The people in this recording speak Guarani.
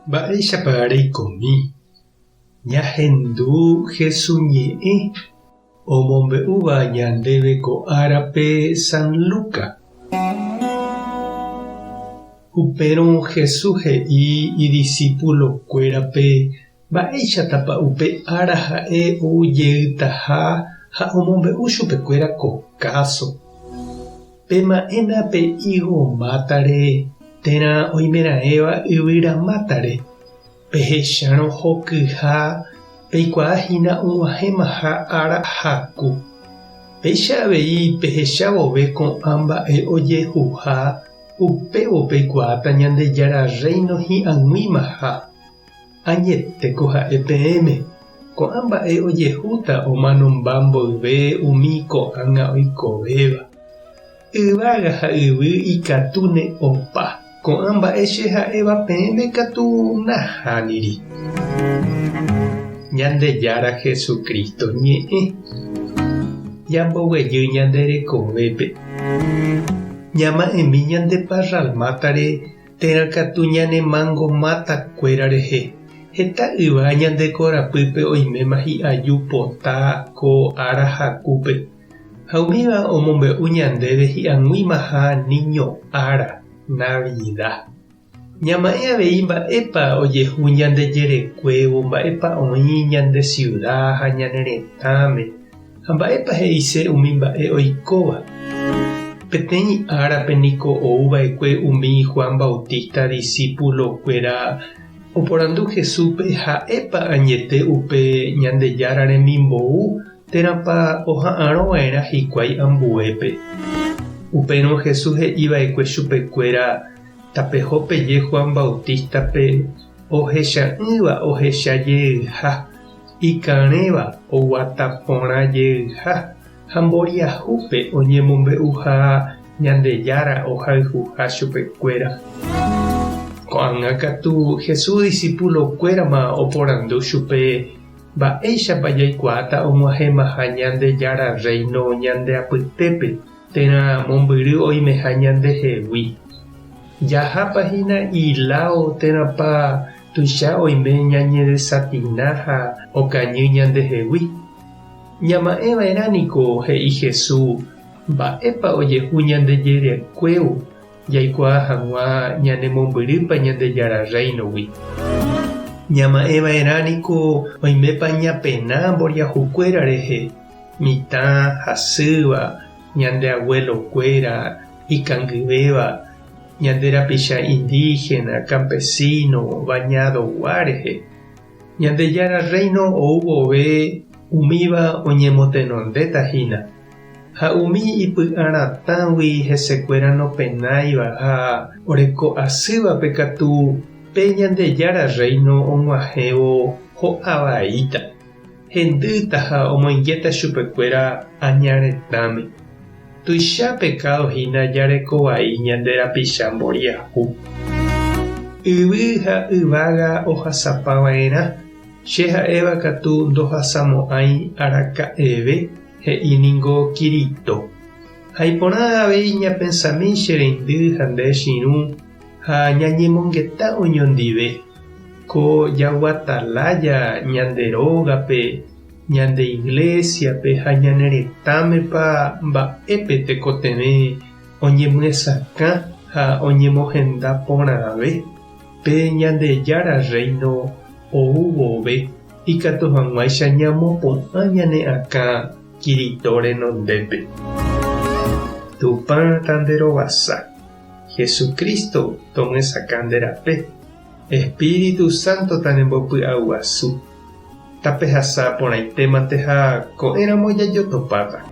Mba'éichapa reikomi ñahendu Hesu ñe'ẽ omombe'úva ñandéve ko árape San Luca? Upérõ Jesús he'i idisípulokuérape mba'éichatapa upe ára ha'e ou jeytaha ha omombe'u chupekuéra ko káso. Pema'ẽna pe ígo mátare térã oimeraẽva yvyra mátare, pehechárõ hokyha peikuaa hína og̃uahẽmaha ára haku. Péicha avei pehecha vove ko'ã mba'e ojehuha, upévo peikuaáta Ñandejára Rréino hi'ag̃uimaha. Añetéko ha'e peẽme, ko'ã mba'e ojehúta omanomba mboyve umi ko'ág̃a oikovéva. Yvága ha yvy ikatúne opa, ko'ã mba'e che ha'éva peẽme katu nahániri. Ñandejára Jesucristo ñe'ẽ ñamboguejy ñande rekovépe. Ñama'ẽmi ñande parral mátare térã katu ñane mango máta kuéra rehe. Heta yva ñande korapýpe oiméma hi'aju pota ko ára hakúpe. Ha umíva omombe'u ñandéve hi'ag̃uimaha Niño ára, Navida. Ñama'ẽ avei mba'épa ojehu ñande jerekuévo, mba'épa oĩ ñande siuda ha ñane retãme, ha mba'épa he'ise umi mba'e oikóva. Peteĩ árape niko ou va'ekue umi Juan Bautista disípulokuéra oporandu Jesúspe ha'épa añete upe Ñandejára remimbou Térãpa oha'arõ va'erã hikuái ambuépe? Upérõ Jesús he'i va'ekue chupekuéra, Tapeho peje Juan Bautístape ohecha'ỹva ohecha jeyha, ikarẽva oguata porã jeyha ha mboriahúpe oñemombe'uha Ñandejára ohayhuha chupekuéra. Ko'ág̃a katu Jesús disipulokuérama oporandu chupe Mba'éichapa jaikuaáta og̃uahẽmaha Ñandejára Rréino ñande apytépe térã mombyry oimeha ñandehegui? Jahápa hína iláo térãpa tuicha oime ñañedesatina ha okañy ñandehegui? Ñama'ẽva'erã niko, he'i Jesús, mba'épa ojehu ñande jerekuévo jaikuaa hag̃ua ñanemombyrýpa Ñandejára Rréinogui. Ñama'ẽva'erã niko oimépa ñapena mboriahukuéra rehe, mitã, hasýva, ñande aguelokuéra, ikangyvéva, ñande rapicha indígena, campesino, bañadogua rehe. Ñandejára Rréino ou vove umíva oñemotenondéta hína. Ha umi ipy'aratãgui hesekuéra nopenáiva ha oreko asývape katu pe Ñandejára Rréino og̃uahẽvo ho'a vaíta, hendýta ha omoingéta chupekuéra aña retãme. Tuicha pekádo hína jareko vai ñande rapicha mboriahu. Yvy ha yvága ohasapa va'erã, che ha'éva katu ndohasamo'ãi araka'eve. He'i ningo Kirito. Ha iporã avei ñapensami che reindy ha nde che irũ ha ñañemongeta oñondive, ko jaguata lája ñande rógape, ñande iglésiape ha ñane retãmepa mba'épe tekotevẽ oñemyesakã ha oñemohenda porãve pe Ñandejára Rréino ou vove. Ikatu hag̃uáicha ñamopu'ã ñane akã Kirito renondépe. Tupã tanderovasa. Jesucristo tomyesakã nde rape. Espíritu Santo tanembopy'aguasu. Tapehasa porãitémante ha ko'ẽramo jajotopáta.